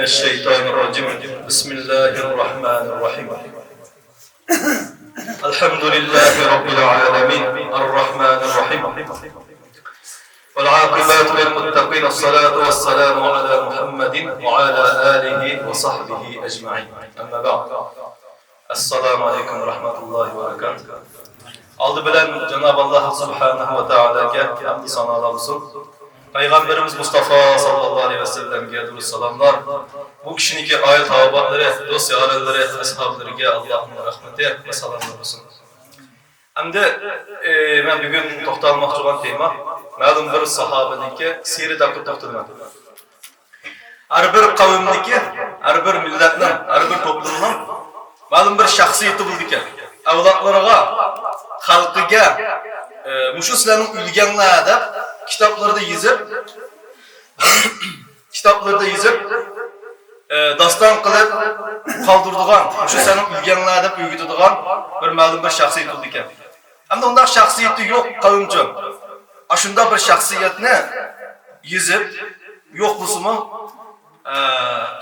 الشيطان الرجيم. بسم الله الرحمن الرحيم. الحمد لله رب العالمين الرحمن الرحيم، والعاقبة للمتقين، الصلاة والسلام على محمد وعلى آله وصحبه أجمعين. أما بعد، السلام عليكم ورحمة الله وبركاته. Aldı bilen Cenab-ı Allah Subhanahu ve Teala'ya hamdü sanalar olsun. Peygamberimiz Mustafa sallallahu aleyhi ve sellem'e duruz salamlar. Bu kişiniki aile tabiatları, dost yarenleri, ashablarına Allah'ın rahmeti ve salamlar olsun. Hem de ben bugün toxtalmaqçı olan tema, ma'lum bir sahabeniki siri takip toxtalman. Her bir kavimdeki, her bir milletnin, her bir toplumunun ma'lum bir şahsiyeti buldu. Evlatlarına, xalqiga mushu sizlarning ulganlar deb kitaplarda yozib daston qilib qoldirdigan, mushu sening ulganlar deb o'rgatadigan bir ma'lum bir shaxsiyat bo'ldi ekan. Hamda undaq shaxsiyati yo'q qavmcha. Shunda bir shaxsiyatni yozib, yo'q bo'lsa-mu,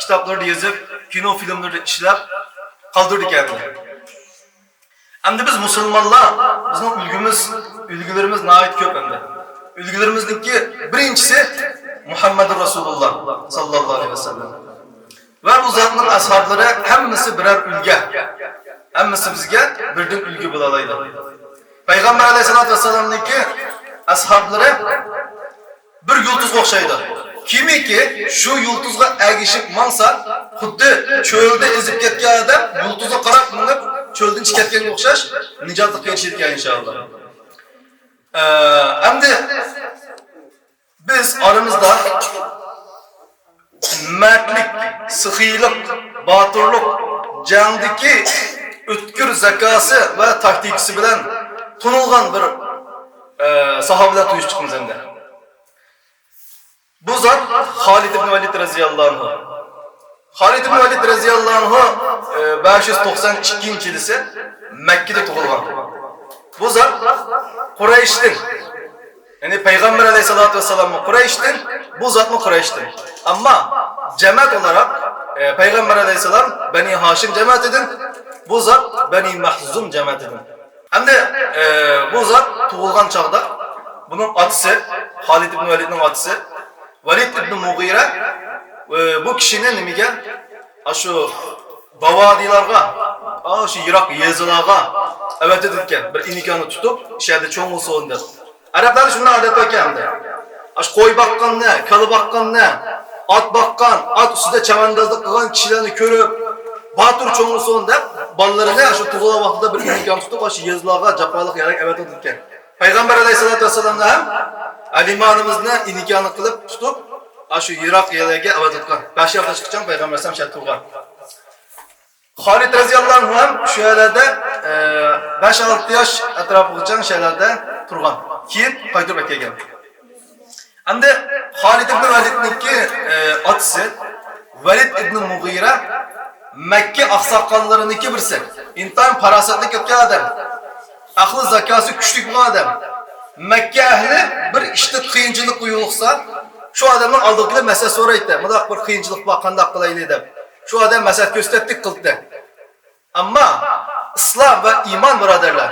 kitaplarda yozib, kino filmlarda ishlab qoldirdi ekan. Hem de biz Müslümanlar, bizim ülgümüz, ülgülerimiz nait köp hem de. Ülgülerimizdeki birincisi Muhammed Resulullah sallallahu aleyhi ve sellem. Ve bu zatın ashabları hemmisi birer ülge. Hemmisi bizge birden ülgü bulalaydı. Peygamber aleyhissalatü vesselam'daki ashabları bir yıldız okşaydı. Kimi ki şu yıldızga ergişip mansa, xuddi çölde ezip ketken adam yıldızga qarab minib çölden chiqib ketganga o'xshash nijotga erishar inshaalloh. Endi biz aramızda mertlik, sıhhilik, batırlık, jangdiki ötkür zekası ve taktikisi bilen tunulgan bir sahabeler tuyuş çıkmış endi. Bu zat Halid ibn Velid radıyallahu anh. Halid ibn Velid radıyallahu anh 592 yılı Mekke'de tug'ilgan. Bu zat Kureyş'tin, yani Peygamber aleyhissalatü vesselam'ı Kureyş'tin, bu zat mı Kureyş'tin. Ama cemaat olarak Peygamber aleyhisselam Beni Haşim cemaat edin, bu zat Beni Mahzum cemaat edin. Hem de bu zat tug'ilgan çağda bunun atısı, Halid ibn Velid'in atısı, Velid ibn Mughira bu kişinin nimaga şu bavadilarga, şu yiroq yezilarga evet ekan, bir inikani tutup ishada cho'ng bo'lsin deb. Arablarda shunday odat ekan. Aş qo'y boqqanni, kali boqqanni, ot boqqan, ot ustida chavandozlik qilgan kishilarni ko'rib, botir cho'ng bo'lsin deb bolalarini shu tug'ilgan vaqtida bir inikani tutib, shu yezilarga jafoliq yarak avat ekan. Payg'ambar alayhisolatu vassalamni ham alimonimizni inikani qilib tutib, shu yiroq yerlarga avat etgan. 5 yoshga chiqqan payg'ambar alayhisalom shu turgan. Halid radhiyallohu anhu ham shu yerlarda 5-6 yosh atrofigacha shu yerlarda turgan. Keyin qaytib kelgan. Endi Halid ibn Velidniki otasi Velid ibn Mughira Mekke aksakallarınınki birisi. İntayin parasatli ketgan odam. Aqli zakası kuchli bo'lgan odam. Mekke ahli bir ishda qiyinchilik yo'liqsa, shu odamning oldiga kelib masala so'raydi. Bundaq bir qiyinchilik bor, qandaq qilaylik deb. Shu odam masala ko'rsatdik qildi. Ammo islom va iymon birodarlar,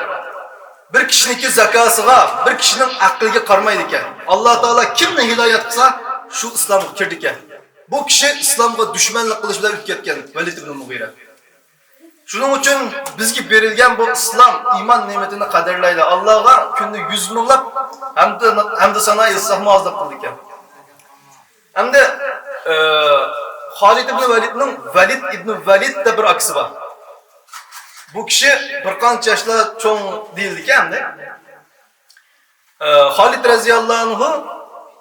bir kishiniki zakosiga, bir kishining aqliga qaramaydi ekan. Alloh taolo kimni hidoyat qilsa, shu islomga kirdi ekan. Bu kishi islomga dushmanlik qilish bilan o'tib ketgan Valid ibn Mughira. Shuning uchun bizga berilgan bu islom iymon ne'matini qadrlaydi. Allohga kunda 100 minglab hamda sano yozsak ozlik qildi ekan. Hamda Halid ibn Velidning Velid ibn Velid da bir aksi bor. Bu kishi bir qancha yoshlar cho'ng deyildi ekan-da. Halid radhiyallohu anhu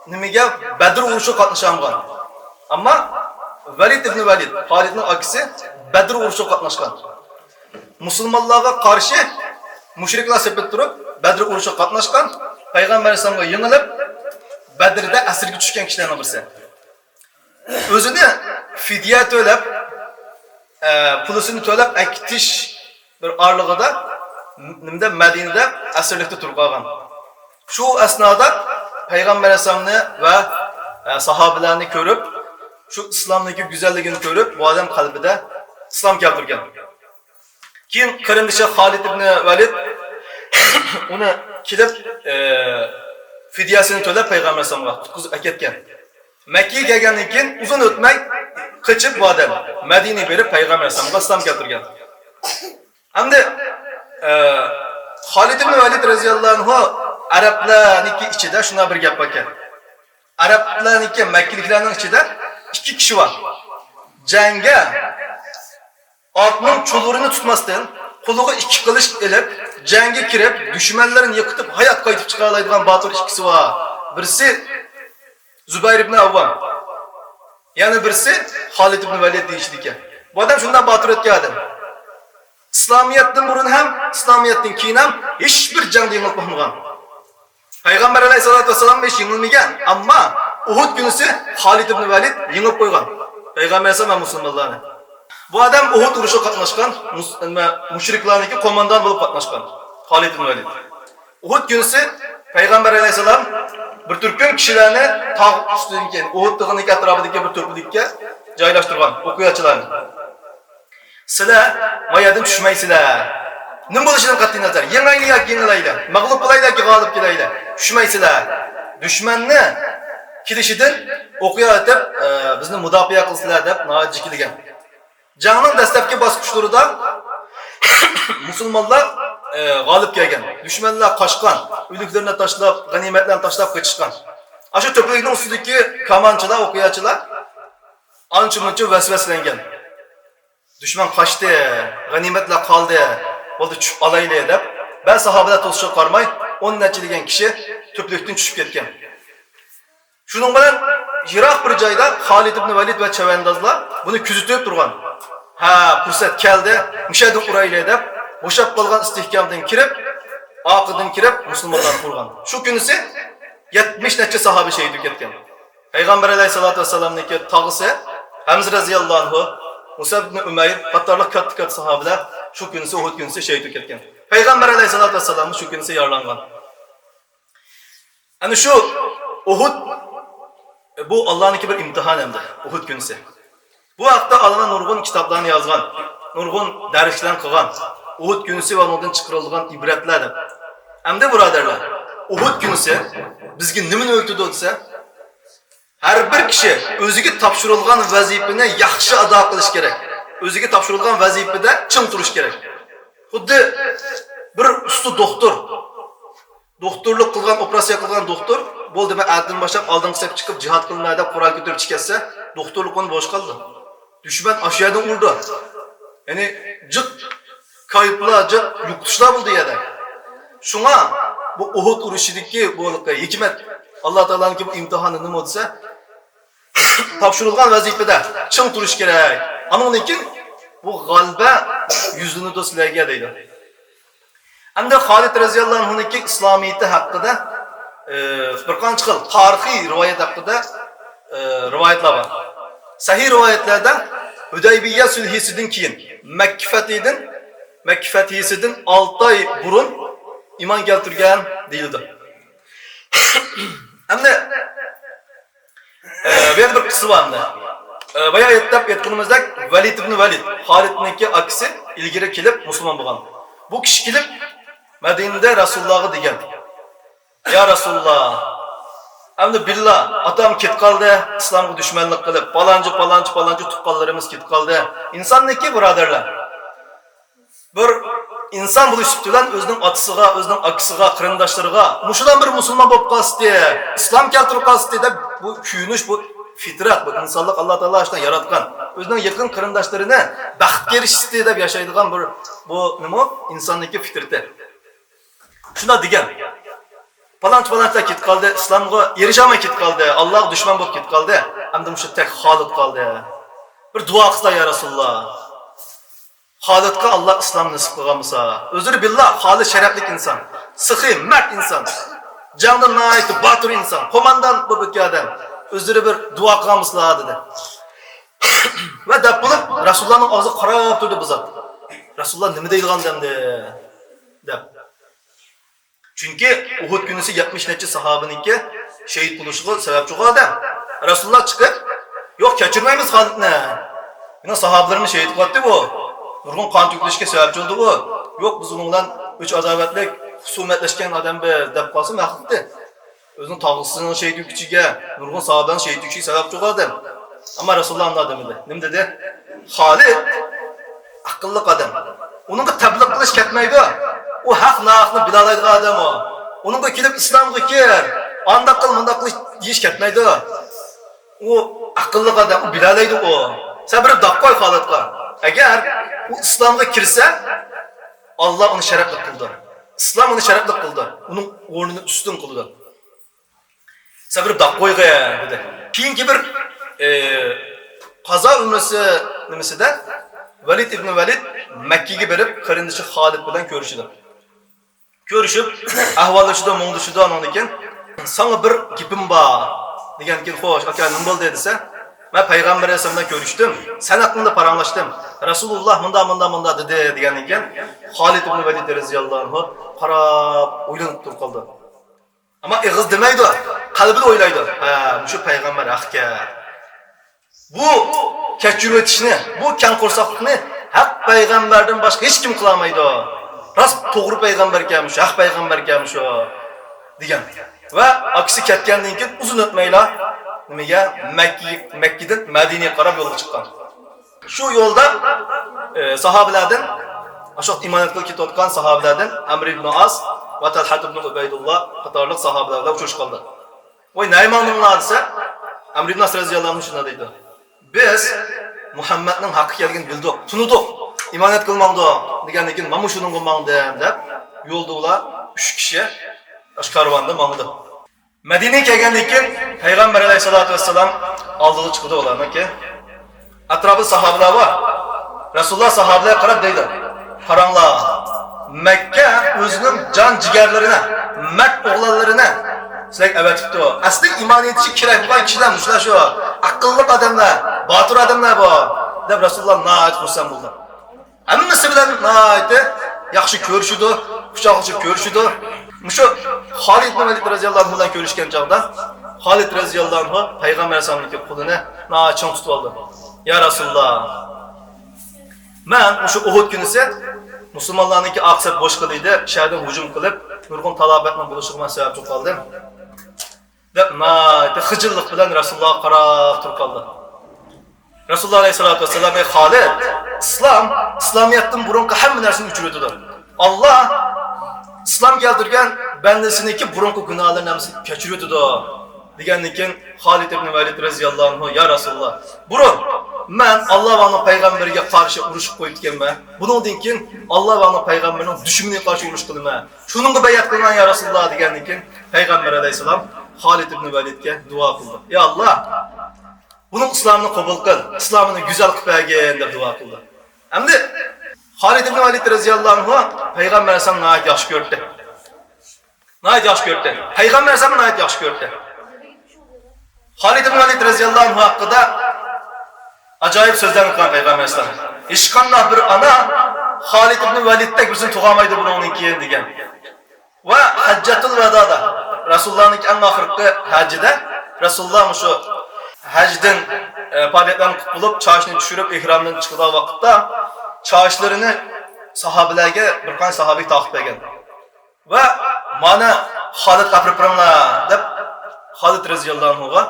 nimaga Badr urushiga qatnashgan. Ammo Velid ibn Velid, Halidning akisi Badr urushiga qatnashgan. Musulmonlarga qarshi mushriklar sepib turib Badr urushiga qatnashgan, payg'ambar alayhisalomga yengilib Badrda asirga tushgan kishilarning birisi. O'zini fidya to'lab, pulisini to'lab akitish bir arlig'ida nimda Madinada asirlikda turib qolgan. Shu asnoda payg'ambar alayhisalomni va sahobalarni ko'rib, shu islomniki go'zalligini ko'rib, bu odam qalbida islom keltirgan. Keyin qarindishi Xolid ibn Valid uni kelib fidyasini to'lab payg'ambar alayhisalomga qutqizib aketgan. Makkaga kelgandan keyin uzun o'tmay qochib bu odam Madinaga berib payg'ambar alayhisalomga islom keltirgan. Hamda Xolid ibn Valid radhiyallohu anhu arablarniki ichida shunday bir gap bor ekan. Arablarniki makkaliklarning ichida ikki kishi bor. Jangga otning chulurini tutmasdan qo'liga ikki qilich ilib, jangga kirib, dushmanlarini yiqitib, hayot qaytib chiqa oladigan botir ikkisi bor. Birisi Zubayr ibn Avvam. Yana birisi Xolid ibn Valid deyishdi ekan. Bu odam shundan botir o'tgan odam. İslamiyatdan burun ham, İslamiyatdan keyin ham hech bir jangda yengilib qolmagan. Payg'ambar alayhisolatu vassalam hech yengilmagan, ammo Uhud kunisi Xolid ibn Valid yengib qo'ygan. Payg'ambar alayhisalom musulmonlarni. Bu odam Uhud urushiga qatnashgan, mushriklarniki qo'mondon bo'lib qatnashgan. Xolid ibn Valid. Uhud kunisi Payg'ambar alayhisalom bir turkum kishilarni tog' ustidan keyin Uhud tog'ining atrofidagi bir to'plikka joylashtirgan o'quvchilarni. Sizlar mayadan tushmaysizlar. Nima bo'lishidan qat'iy nazar, yengayli yoki yengilayli, mag'lub bo'layli yoki g'olib kelayli, tushmaysizlar. Dushmanni kelishidan o'qiya aytib, bizni mudofaa qilsizlar deb jikilgan. Jangning dastlabki bosqichlarida musulmonlar g'olib kelgan. Dushmanlar qochgan, o'liklarini tashlab, g'animatlarni tashlab qochishgan. Ashu to'plikning ustidagi kamonchilar, o'qiyachilar ancha-muncha vasvaslangan. Dushman qochdi, g'animatlar qoldi, bo'ldi tushib olayli deb, ba'zi sahobalar to'sishga qaramay 10 necha kishi to'plikdan tushib ketgan. Shuning bilan yiroq bir joyda Xolid ibn Valid va chavandozlar buni kuzatib turgan. Ha, fursat keldi, mushadan urayli deb bo'shab qolgan istehkamdan kirib, oqidan kirib musulmonlarni urgan. Shu kunisi 70 necha sahoba shahid ketgan. Payg'ambar alayhisolatu vassalamniki tog'isi Hamza radhiyallohu anhu, Musab ibn Umayr qatorliq katta-katta sahobalar shu kunisi Uhud kunisi shahid ketgan. Payg'ambar alayhisolatu vassalam shu kunisi yaralangan. Ana shu Uhud bu Allohniki bir imtihon endi Uhud kunisi. Bu haqda Alloh nurg'un kitoblarni yozgan, nurg'un darslar qilgan. Uhud kunisi va undan chiqarilgan ibratlar deb. Hamda birodarlar, Uhud kunisi bizga nimani o'rgatdi desa, har bir kishi o'ziga topshirilgan vazifani yaxshi ado qilish kerak. O'ziga topshirilgan vazifada ching turish kerak. Xuddi bir usta doktor, doktorlik qilgan, operatsiya qilgan doktor bo'ldi, men addan boshlab oldingi saf chiqib jihad qilmay deb qurol ko'tarib chiqsa, doktorlik uni bo'sh qoldi. Dushman oshiyadan urdi. Ya'ni jiq kayıplar, jiq yo'qotishlar bo'ldi yerda. Shunga bu Uhud urushidagi bu hikmat Alloh taoloning bu imtihoni nima desa, topshirilgan vazifada ching turish kerak. Andan keyin bu g'alaba yuzini do'stlarga deydi. Hamda Xolid radhiyallohu anhuniki islomiyati haqida bir qancha xil tarixiy rivoyat haqida rivoyatlar bor. Sahih rivoyatlarda Hudaybiya sulhisidan keyin Makka fathisidan 6 oy burun iymon keltirgan deyildi. Hamda bu yerda bir qissa bor hamda. Boya aytib aytganimizdek Valid ibn Valid, Xolidniki akisi ilgari kelib musulmon bo'lgan. Bu kishi kelib Madinada Rasulullohga degan. Ya Rasululloh, Hamda billah atam ketib qoldi, islomga dushmanlik qilib, palonchi palonchi palonchi tuqqanlarimiz ketib qoldi. Insonniki birodarlar. Bir inson bo'lish bilan o'zining otasiga, o'zining akisiga, qarindoshlariga mushudan bir musulmon bo'lib qolsin, islom keltirib qolsin deb bu kuyinish, bu fitrat, bu insonlik Alloh taolo shunday yaratgan. O'zining yaqin qarindoshlarini baxtga erishsin deb yashaydigan bir bu nima? Insonniki fitrati. Shunday degan. Palonchi palonchilar ketib qoldi, islomga erisholmay ketib qoldi, Allohga dushman bo'lib ketib qoldi. Hamda mushu tek Xolid qoldi. Bir duo qilsa ya Rasululloh. Xolidga Alloh islom nasib qilgan bo'lsa, o'zini billah Xolid sharafli inson, sixiy, mard inson. Jangda nihoyatda botir inson, qo'mondan bo'lib o'tgan odam. O'zlari bir duo qilgan bo'lsalar dedi. Va deb bo'lib Rasulullohning og'zi qarab turdi bu zot. Rasululloh nima deydigan demdi deb. Chunki Uhud kunisi 70 necha sahobaniki shahid bo'lishiga sababchi odam. Rasululloh chiqib Yo'q, kechirmaymiz Xolidni. Meni sahobalarni shahid qilyapti bu. Nurg'un qon to'kilishiga sababchi bo'ldi bu. Yo'q, biz uning bilan uch adovatlik husumatlashgan odam biz deb qolsa maqsaddi. O'zining tog'isining shahid kuchiga, nurg'un sahobaning shahid kuchiga sababchi bo'lgan odam. Ammo Rasululloh unday demadi. Nima dedi? Xolid aqlli odam. Uningga tabliq qilish ketmaydi. U haq nohaqni bila oladigan odam u. Uningga kelib islomga kir, andaq qil, mundaq qil deyish ketmaydi. U aqlli odam, u bilalaydi u. Sen bir daq qo'y Xolidga. Agar u islomga kirsa, Alloh uni sharafli qildi. Islom uni sharafli qildi. Uning o'rnini ustun qildi. Sen bir daq qo'yg'in dedi. Keyingi bir qazo umrasi nimasida Valid ibn Valid Makkaga berib qarindishi Xolid bilan ko'rishdi. Ko'rishib, ahvollashidi, mungdishidi, ondan keyin sana bir gapim bor degan keyin, xo'sh, aka, nima bo'ldi desa, men payg'ambar alayhisalom bilan ko'rishdim, sen haqingda paranglashdim. Rasululloh munda munda munda dedi degandan keyin Xolid ibn Valid radhiyallohu anhu qarab o'ylanib turib qoldi. Ammo ig'iz demaydi, qalbida o'ylaydi. Ha, shu payg'ambar haqqa. Bu kechirib o'tishni, bu kang qo'rsoqlikni haq payg'ambardan boshqa hech kim qila olmaydi. Rost to'g'ri payg'ambar ekan shu, haq payg'ambar ekan shu degan. Va akisi ketgandan keyin uzun o'tmayla nimaga Makkadan Madinaga qarab yo'lga chiqqan. Shu yo'lda sahobalardan shu imonat qilib ketayotgan sahobalardan Amr ibn As va Talhat ibn Ubaydulloh qatorliq sahobalar bilan uchrashib qoldi. Voy naymoninglar desa, Amr ibn As radhiyallohu anhu shunday deydi. Biz Muhammadning haqqi kelganini bildik, tunidik. Imonat qilmangdi degandan keyin mana shuni qilmangdim deb yo'lda ular 3 kishi karvonda mangdi. Madinaga kelgandan keyin Payg'ambar alayhisolatu vassalam oldiga chiqdi ularniki. Atrofida sahobalar bor. Rasululloh sahobalarga qarab deydi: "Qaranglar, Makka o'zining jon jigarlarini, mard o'g'lonlarini sizlarga avatibdi. Asli iymon etishi kerak bo'lgan kishilar shular shu. Aqlli odamlar, botir odamlar bu." deb Rasululloh nihoyat xursand bo'ldi. Hammasi bilan nihoyat yaxshi ko'rishidi, quchoqlashib ko'rishidi. Shu Xolid ibn Valid radhiyallohu anhu bilan ko'rishgan chog'da Xolid radhiyallohu anhu payg'ambar alayhisalomning qo'lini nihoyat chong tutib oldi. Ya Rasululloh, men o'sha Uhud kunisi musulmonlarniki aqsab bo'sh qildi, shahardan hujum qilib, nurg'un talobatning bo'lishiga men sababchi qoldim. Deb nihoyat xijillik bilan Rasululloh qarab turib qoldi. Rasululloh alayhisolatu vassalam: "Ey Xolid, islom islomiyatdan burunqi hamma narsani o'chirib o'tadi. Alloh islom keltirgan bandasiniki burunqi gunohlarni hammasini kechirib o'tadi." Degandan keyin Xolid ibn Valid radhiyallohu anhu: "Ya Rasululloh, burun men Alloh va uning payg'ambariga qarshi urush qo'yib ekanman. Buningdan keyin Alloh va uning payg'ambarining dushmaniga qarshi urush qilaman. Shuningga bayat qilaman ya Rasululloh" degandan keyin payg'ambar alayhisalom Xolid ibn Validga duo qildi. "Ya Alloh, buning islomini qabul qil, islomini go'zal qilib bergin" deb duo qildi. Endi Xolid ibn Valid radhiyallohu anhu payg'ambar alayhisalomni nihoyat yaxshi ko'rdi. Nihoyat yaxshi ko'rdi. Payg'ambar alayhisalomni nihoyat yaxshi ko'rdi. Xolid ibn Valid radhiyallohu anhu haqida ajoyib so'zlarni qilgan payg'ambar alayhisalom. Hech qanday bir ona Xolid ibn Validdek bizni tug'olmaydi buningdan keyin degan. Va Hajjatul Vadoda Rasulullohning eng oxirgi hajida Rasululloh shu hajdan faoliyatlarni qilib bo'lib, choshni tushirib ihromdan chiqgan vaqtda choshlarini sahobalarga bir qancha sahobiy taqib bergan. Va mana Xolid qabripringlar deb Xolid radhiyallohu anhuga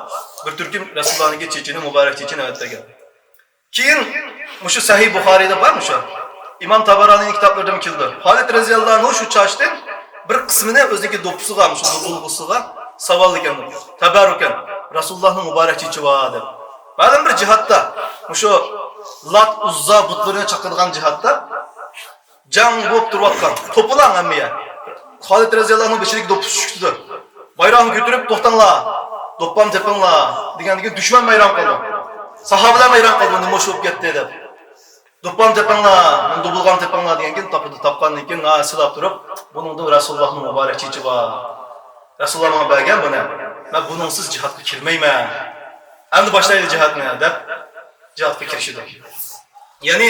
bir turkum Rasulullohning chechini, muborak chechini avatgan. Keyin shu Sahih Buxoriyda bormi shu? İmam Tabaranining kitoblarida keldi. Xolid radhiyallohu anhu shu choshdan bir qismini o'ziniki do'ppisiga, shu bulg'usiga savol ekan. Tabarrukan Rasulullohning muborak chechi bor deb. Ma'lum bir jihatda shu Lat Uzza butlarini chaqirgan jihatda jang bo'lib turayotgan to'pilan hammaga. Xolid radhiyallohu anhu beshidagi do'ppisi tushdi. Bayroqni ko'tarib to'xtanglar, do'ppam tepinglar degandan keyin dushman bayroq qildi. Sahobalar bayroq qildi, nima shu bo'lib ketdi deb. Do'ppam tepinglar, men dubulg'am tepinglar degan keyin topdi, topgandan keyin silab turib, buningda Rasulullohning muborak chechi bor. Rasululloh menga bergan buni. Men buningsiz jihatga kirmayman. Endi boshlaydi jihatni deb jihatga kirishidi. Ya'ni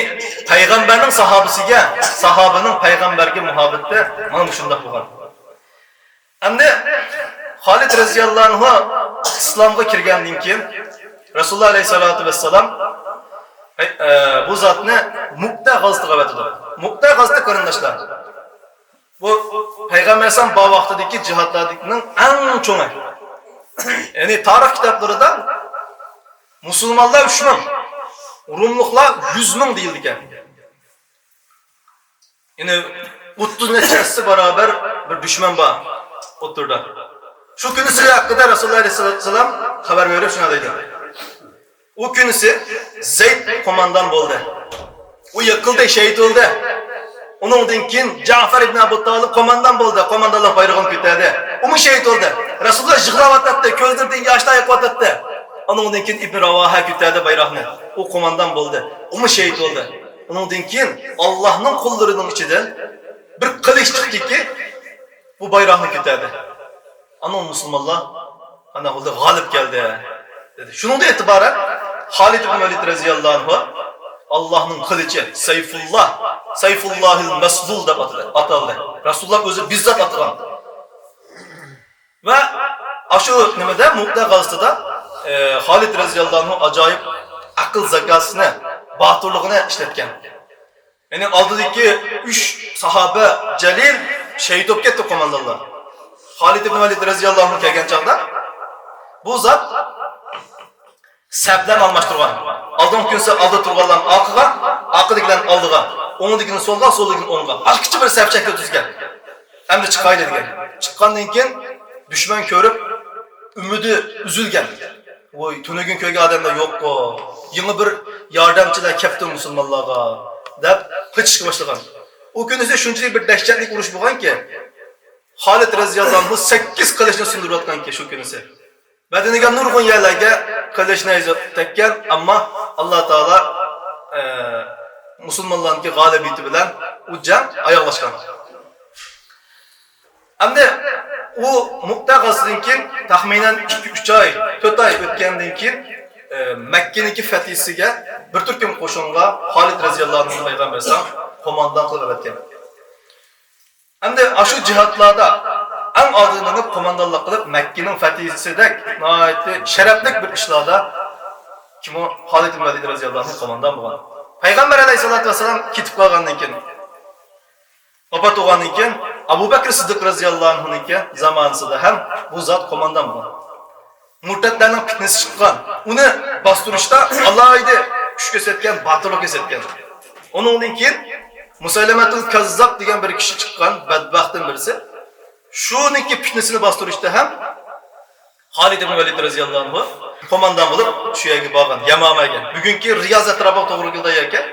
payg'ambarning sahobasiga, sahobaning payg'ambarga muhabbati mana shunday bo'lgan. Endi Xolid radhiyallohu anhu islomga kirgandan keyin Rasululloh alayhisolatu vassalam bu zotni Mu'ta g'azosiga avatidi. Mu'ta g'azosi qarindoshlar. Bu Payg'ambar alayhisalom bor vaqtidagi jihodlarning eng cho'ngi. Ya'ni tarix kitoblarida musulmonlar 3 ming, Rumluqlar 100 ming deyildi ekan. Ya'ni 30 nechasi barobar bir dushman bor o'tirda. Shu kunisi haqida Rasululloh alayhisolatu vassalam xabar berib shuna deydi. U kunisi Zayd qo'mondan bo'ldi. U yiqildi, shahid bo'ldi. Uningdan keyin Ja'far ibn Abu Talib qo'mondan bo'ldi, qo'mondonlik bayrog'ini ko'tardi. Umi shahid bo'ldi. Rasululloh yig'layotdi, ko'zlaridan yoshlar oqyotdi. Uningdan keyin Ibn Ravoha ko'tardi bayroqni. U qo'mondan bo'ldi. Umi shahid bo'ldi. Uningdan keyin Allohning qullarining ichidan bir qilich chiqdiki, bu bayroqni ko'tardi. Ana musulmonlar ana bo'ldi, g'olib keldi dedi. Shuningdan e'tiboran Xolid ibn Valid radhiyallohu anhu Allohning qilichi Sayfulloh, Sayfullahil Maslul deb ataldi. Rasululloh o'zi bizzat atagan. Va shu nimada Mu'ta g'azosida Xolid radhiyallohu anhu ajoyib aql zakosini, botirligini ishlatgan. Ya'ni oldidagi 3 sahoba jalil shahid bo'lib ketdi qo'mondonlar. Xolid ibn Valid radhiyallohu anhu kelgan chaqda bu zot sabdan almashtirgan. Oldin kunsa oldi turganlar orqaga, orqadagilar oldiga, o'ngdagini so'lga, so'ldagini o'ngga. Kichik bir saf shakli tuzgan. Hamda chiqayli degan. Chiqqandan keyin dushman ko'rib umidi uzilgan. Voy, tunugun ko'ygan odamlar yo'q-ku. Yangi bir yordamchilar kelibdi musulmonlarga deb qochishga boshlagan. U kunisi shunchalik bir dahshatli urush bo'lganki, Xolid radhiyallohu anhu 8 qilichni sindirayotganki shu kunisi. Badaniga nurg'un yerlarga qilichni tekkan, ammo Alloh taolo musulmonlarning g'alabati bilan u jang oyoqlashgan. Endi u Mu'ta g'azosidan keyin taxminan 2-3 oy, 4 oy o'tgandan keyin Makkaniki fathisiga bir turkum qo'shinga Xolid radhiyallohu anhu payg'ambar alayhisalom qo'mondan qilib o'tgan. Endi shu jihatlarda eng oldinini qo'mondonlik qilib Makkaning fathisidek nihoyatda sharafli bir ishlarda kim u Xolid ibn Valid radhiyallohu anhu qo'mondan bo'lgan. Payg'ambar alayhisolatu vasallam ketib qolgandan keyin vafot bo'lgandan keyin Abu Bakr Siddiq radhiyallohu anhuniki zamonisida ham bu zot qo'mondan bo'lgan. Murtadlarning fitnasi chiqqan. Uni bostirishda alohida kuch ko'rsatgan, botirlik ko'rsatgan. Uningdan keyin Musaylamatul Kazzab degan bir kishi chiqqan, badbaxtning birisi. Shuniki fitnasini bostirishda ham Xolid ibn Valid radhiyallohu anhu qo'mondan bo'lib shu yerga borgan, Yamamaga. Bugungi Riyoz atrofiga to'g'ri keldi ekan.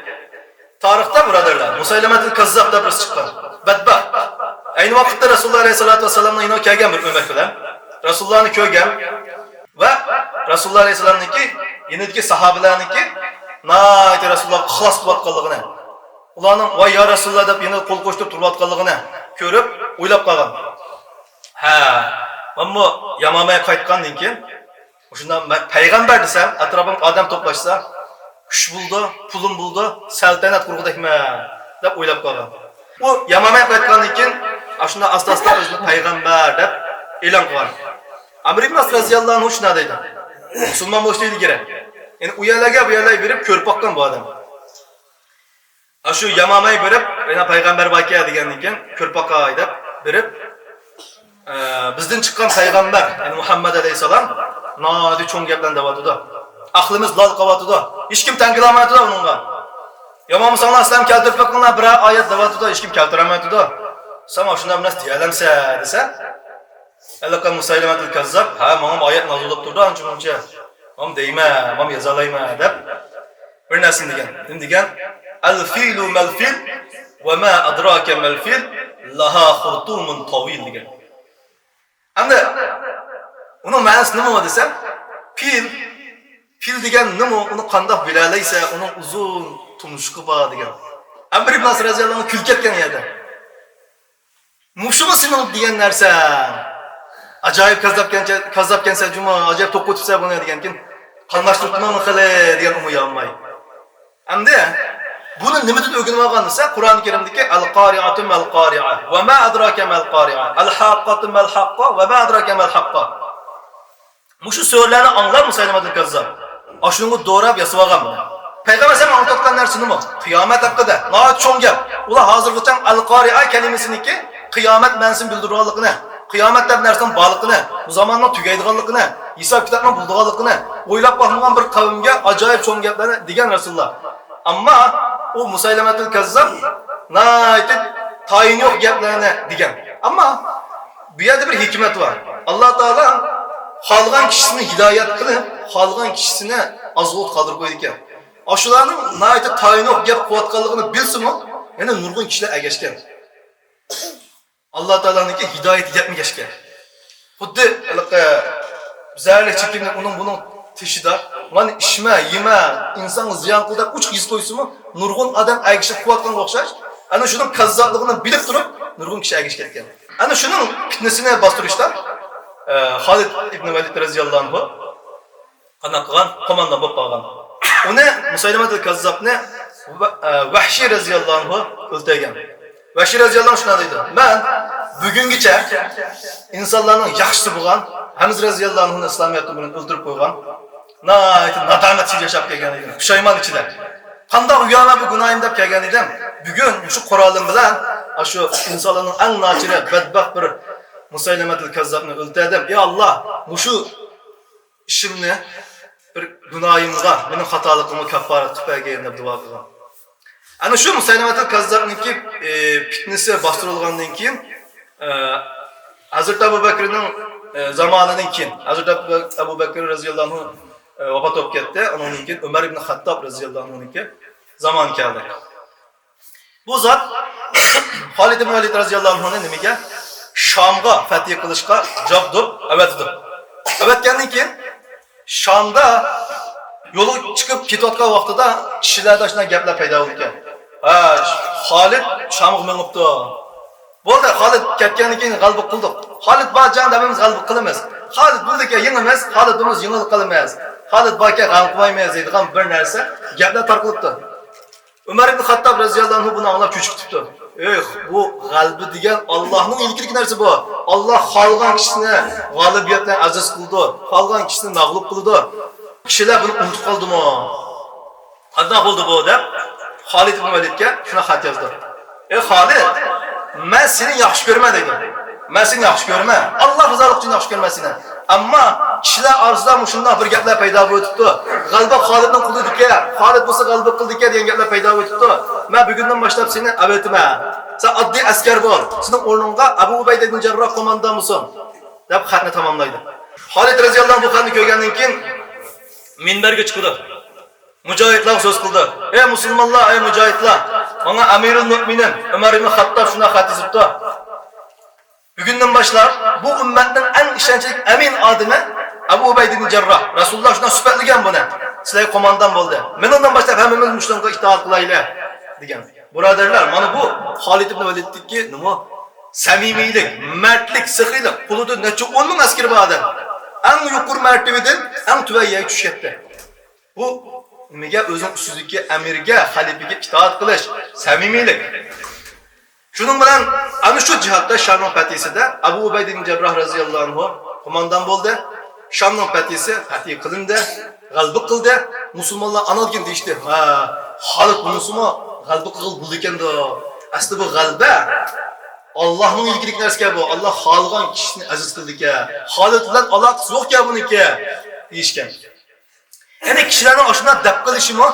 Tarixda birodarlar, Musaylamatul Kazzab deb birisi chiqqan. Badbaxt. Ayni vaqtda Rasululloh alayhisolatu vasallamning yoniga kelgan bir o'mak bilan Rasulullohni ko'rgan va Rasululloh alayhisolamniki yanidagi sahobalarniki nihoyat Rasululloh ixlos qilayotganligini, ularning voy ya Rasululloh deb yana qo'l qo'shtirib turayotganligini ko'rib o'ylab qolgan. Ha, ammo Yamamaga qaytgandan keyin shundan payg'ambar desam, atrofim odam to'plashsa, kuch bo'ldi, pulim bo'ldi, saltanat qurg'udakman deb o'ylab qolgan. U Yamamaga qaytgandan keyin shunda asta-asta o'zini payg'ambar deb e'lon qilgan. Amr ibn As radhiyallohu anhu shunday deydi. Musulmon bo'lishni ilgari. Ya'ni u yerlarga bu yerlarga berib ko'rib boqqan bu odam. Shu Yamamaga berib, yana payg'ambar bor degandan keyin ko'rib boqay deb berib bizdan chiqqan payg'ambar, ya'ni Muhammad alayhisalom nodi cho'ng gaplarni deyotidi. Aqlimiz lol qolyotidi. Hech kim tanqilamaydi uningga. Yomon musulmonlar islom keltirib boqinglar bir oyat deyotidi, hech kim keltiramaydi. Sen shunday bir narsa deyalamsa desa, Alaka Musaylamatul Kazzab, ha, menga oyat nozil bo'lib turdi ancha muncha. Men deyman, men yozalayman deb bir narsani degan. Nima degan? Al-filu mal-fil va ma adraka mal-fil laha khurtumun tawil degan. Endi uning ma'nosi nima desam, fil fil degan nima, uni qandoq bilalaysa, uning uzun tumshuqi bor degan. Amr ibn As radhiyallohu anhu kulib ketgan yerda. Mushumi sening degan narsa. Ajoyib kazzabkansan juma, ajoyib to'qitibsan buni degan keyin qanlashtiribman hali degan umi yonmay. Endi buni nimadan o'rganib olgan desa, Qur'oni Karimdagi al-qori'atu mal-qori'a va ma adraka mal-qori'a, al-haqqatu mal-haqqa va ma adraka mal-haqqa. Mushu so'zlarni anglab Musaylimatul Kazzab. Shunga do'rab yasab olgan buni. Payg'ambar alayhisalom anlatgan narsa nima? Qiyomat haqida. Nihoyat cho'ng gap. Ular hozirgacha al-qori'a kalimasiniki qiyomat ma'nosini bildirganligini, qiyomat deb narsaning borligini, bu zamonning tugaydiganligini, hisob kitobning bo'ldiganligini o'ylab boqmagan bir qavmga ajoyib cho'ng gaplarni degan Rasululloh. Ammo u Musaylamatul Kazzab nihoyat tayin yo'q gaplarni degan. Ammo bu yerda bir hikmat bor. Alloh taolo xohlagan kishisini hidoyat qilib, xohlagan kishisini ozg'ut qoldirib qo'ydi ekan. Shularning nihoyat tayin yo'q gap qilayotganligini bilsinmi, yana nurg'un kishilar agashgan. Alloh taoloniki hidoyati yetmagashgan. Xuddi zarli chekimni uning buning tishida, mana ishma, yema, insonga ziyon qil deb uch yuz qo'ysimi, nurg'un odam agishib qilayotganga o'xshash, ana shuning kazzobligini bilib turib, nurg'un kishi agishib ketgan. Ana shuning fitnasini bostirishda Xolid ibn Valid radhiyallohu anhu qanaqa qilgan? Qo'mondon bo'lib qolgan. Uni Musaylimatul Kazzobni Vahshiy radhiyallohu anhu o'ltirgan. Vahshiy radhiyallohu anhu shunday deydi: "Men bugungacha insonlarning yaxshisi bo'lgan Hamza radhiyallohu anhuni islomiyatni bilan o'ldirib qo'ygan. Nihoyat nadomat ichida yashab kelgan edim. Pushaymon ichida. Qandoq uyama bu gunohim deb kelgan edim. Bugun shu qurolim bilan shu insonlarning eng nachari badbaxt bir Musaylimatul Kazzobni o'ldirdim. Ey Alloh, shu ishimni bir gunohimga, mening xatoligimga kafforat qilib bergin" deb duo qilgan. Ana shu Musaylimatul Kazzobniki fitnasi bostirilgandan keyin Hazreti Abu Bakrning zamonidan keyin Hazreti Abu Bakr radhiyallohu anhu vafot bo'lib ketdi. Undan keyin Umar ibn Xattob radhiyallohu anhuniki zamon keldi. Bu zot Xolid ibn Valid radhiyallohu anhuni nimaga? Shomga fath qilishga jabdub avatdi. Avatgandan keyin Shomda yo'li chiqib ketayotgan vaqtida kishilarda shunday gaplar paydo bo'ldi ekan. Ha, Xolid Shomga minibdi. Bo'ldi, Xolid ketgandan keyin g'alaba qildik. Xolid bor jon demamiz g'alaba qilamiz. Xolid buldiki yengimiz, Xolidimiz yengil qilamiz. Xolid borka g'am qilmaymiz deydigan bir narsa gaplar tarqalibdi. Umar ibn Xattob radhiyallohu anhu buni anglab cho'chib ketibdi. Ey, bu g'alba degan Allohning ilkidagi narsa bu. Alloh xohlagan kishini g'olibiyat bilan aziz qildi, xohlagan kishini mag'lub qildi. Kishilar buni unutib qoldimi? Qanday bo'ldi bu deb Xolid ibn Validga shuna xat yozdi. Ey Xolid, men seni yaxshi ko'rman dedi. Men seni yaxshi ko'rman. Alloh rizoligi uchun yaxshi ko'rman seni. Ammo kishilar orasida shunday bir gaplar paydo bo'libdi. G'alaba Xolidning qulidiki, Xolid bo'lsa g'alaba qildiki degan gaplar paydo bo'libdi. Men bugundan boshlab seni avatiman. Sen oddiy askar bo'l. Sening o'rningga Abu Ubayda ibn Jarroh qo'mondon bo'lsin deb xatni tamomlaydi. Xolid radhiyallohu anhu bu xatni ko'rgandan keyin minbarga chiqdi. Mujohidlar so'z qildi. Ey musulmonlar, ey mujohidlar, menga Amirul Mu'minin Umar ibn Xattob shuna xat yozibdi. Bugundan boshlab bu ummatning eng ishonchli amin odami Abu Ubayda ibn Jarroh. Rasululloh shundan sifatlagan buni. Sizlar qo'mondon bo'ldi. Men undan boshlab hammamiz mushunga itoat qilaylik degan. Birodarlar, mana bu Xolid ibn Validniki nima? Samimiylik, mardlik, sixiylik. Qo'lida necha 10 ming askar bor odam. Eng yuqori martabadan eng tuvan yerga tushyapti. Bu nimaga o'zining ustidagi amirga, xalifaga itoat qilish, samimiylik. Shuning bilan ana shu jihatda Shamning fatisida Abu Ubayda ibn Jarroh radhiyallohu anhu qo'mondon bo'ldi. Shamning fatisi fatih qilindi, g'alaba qildi. Musulmonlar analgin deyishdi. Ha, Xolid bunisimi g'alaba qilib bo'ldi ekanda. Asli bu g'alaba Allohning ilkilik narsa bu. Alloh xohlagan kishini aziz qildi ekan. Xolid bilan aloqasi yo'q ekan buniki deyishgan. Ya'ni kishilarning oshuna dab qilishimi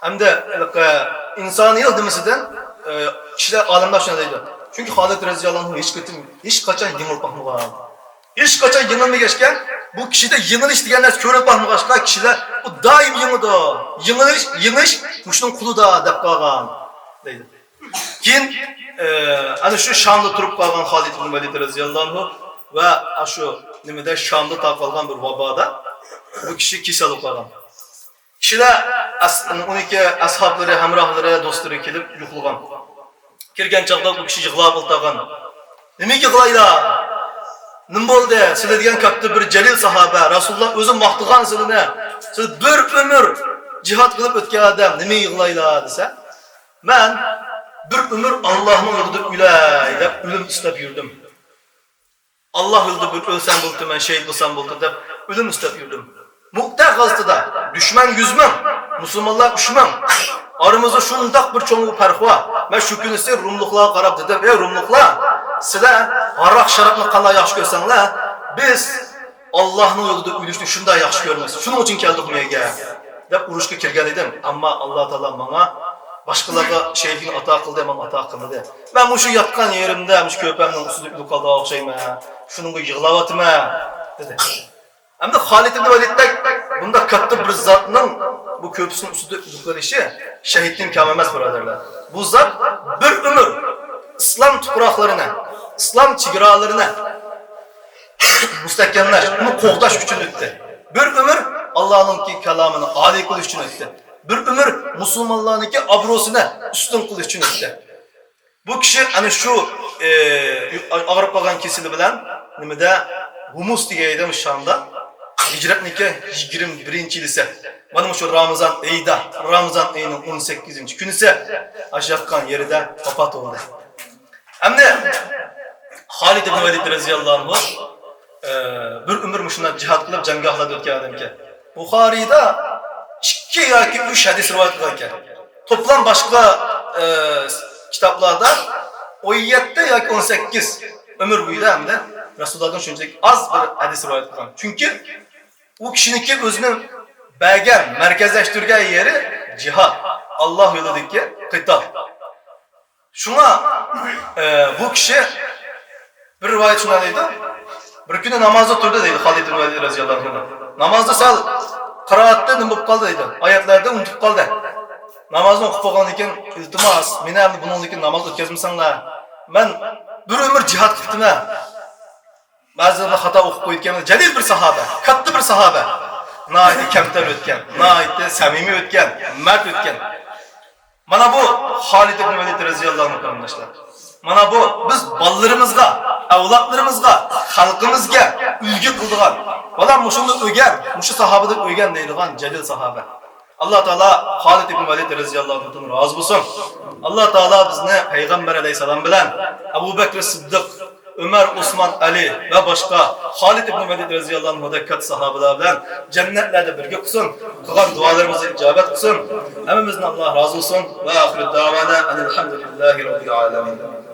hamda insoniyat nimasidan kishilar olimlar shunday deydi. Chunki Xolid radhiyallohu anhu hech qachon yengilib boqmagan. Hech qachon yengilmagachga bu kishida yengilish degan narsa ko'rib boqmagachqa kishilar bu doim yengidi. Yengilish, yengish mushuning qulida deb qolgan deydi. Keyin ana shu Shomda turib qolgan Xolid ibn Valid radhiyallohu anhu va shu nimada Shomda topilgan bir vaboda bu kishi kasal bo'lib qolgan. Kishilar 12 ashablari, hamrohlari, do'stlari kelib yo'qlagan. Kirgan chaqda bu kishi yig'lab o'ltirgan. Nimaga yig'laylar? Nima bo'ldi? Sizlar degan katta bir jalil sahoba, Rasululloh o'zi maqtagan sizlarni. Siz bir umr jihad qilib o'tgan odam, nimaga yig'laylar desa, men bir umr Allohning yo'lida o'lay deb o'lim istab yurdim. Alloh yo'lida bir o'lsam bo'ldi, men shahid bo'lsam bo'ldi deb o'lim istab yurdim. Mu'te g'azotida dushman 100 ming, musulmonlar 3 ming. Aramızda shundoq bir cho'ng farq bor. Men shu kunisi Rumluqlarga qarab dedim, ey Rumluqlar, sizlar aroq sharobni qanday yaxshi ko'rsanglar, biz Allohning yo'lida o'lishni shunday yaxshi ko'ramiz. Shuning uchun keldik bu yerga deb urushga kirgan edim. Ammo Alloh taolo menga boshqalarga shehidlikni ato qildi, menga ato qilmadi. Men shu yotgan yerimda, shu ko'pamning ustida o'lib qoldi o'xshayman. Shuningga yig'layapman dedi. Hamda Xolid ibn Validdak bunda katta bir zotning bu ko'pisining ustida o'lib qolishi shahiddan kam emas, birodarlar. Bu zot bir umr islom tuproqlarini, islom chegaralarini mustahkamlash, uni qo'g'dash uchun o'tdi. Bir umr Allohninki kalomini oliy qilish uchun o'tdi. Bir umr musulmonlarniki obro'sini ustun qilish uchun o'tdi. Bu kishi ana shu og'rib qolgan kesili bilan nimada Humus degan edi Shomda. Hicretniki 21-yilisi. Mana shu Ramazon oyida, Ramazon oyining 18-kunisi aşyatgan yerida vafot bo'ldi. Endi Xolid ibn Valid radhiyallohu anhu bir umr mushundan jihad qilib janggohlarda o'tgan odam ekan. Buxoriyda 2 yoki 3 hadis rivoyat qilgan ekan. Toplam boshqa kitoblarda 17 yoki 18 umr bo'yida hamda Rasulullohdan shunchalik oz bir hadis rivoyat qilgan. Chunki u kishiniki o'zini bergan, markazlashtirgan yeri jihad, Alloh yo'lidagi qital. Shunga bu kishi bir rivoyat shunday deydi. Bir kuni namozda turdi deydi Xolid ibn Valid radhiyallohu anhu. Namozda sal qiroatda nima bo'lib qoldi deydi. Oyatlarda unutib qoldi. Namozni o'qib bo'lgandan keyin iltimos, meni ham bundan keyin namoz o'tkazmasanglar. Men bir umr jihad qilibdim. Ba'zilar xato o'qib qo'ygan jalil bir sahoba, katta bir sahoba. Nihoyatda kamtar o'tgan, nihoyatda samimiy o'tgan, mard o'tgan. Mana bu Xolid ibn Valid radhiyallohu anhu qarindoshlar. Mana bu biz bolalarimizga, avlodlarimizga, xalqimizga ulgu qildigan, bolam mushuni o'rgan, mushu sahobadan o'rgan deydigan jalil sahoba. Alloh taolo Xolid ibn Valid radhiyallohu anhudan rozi bo'lsin. Alloh taolo bizni payg'ambar alayhisalom bilan Abu Bakr Siddiq, Ömer, Osman, Ali va boshqa Xolid ibn Valid radhiyallohu anhu katta sahobalar bilan jannatlarda birga qilsin. Qilgan duolarimizni ijobat qilsin. Hammamizni Alloh rozi bo'lsin. Va oxiru davana alhamdulillahi robbil alamin.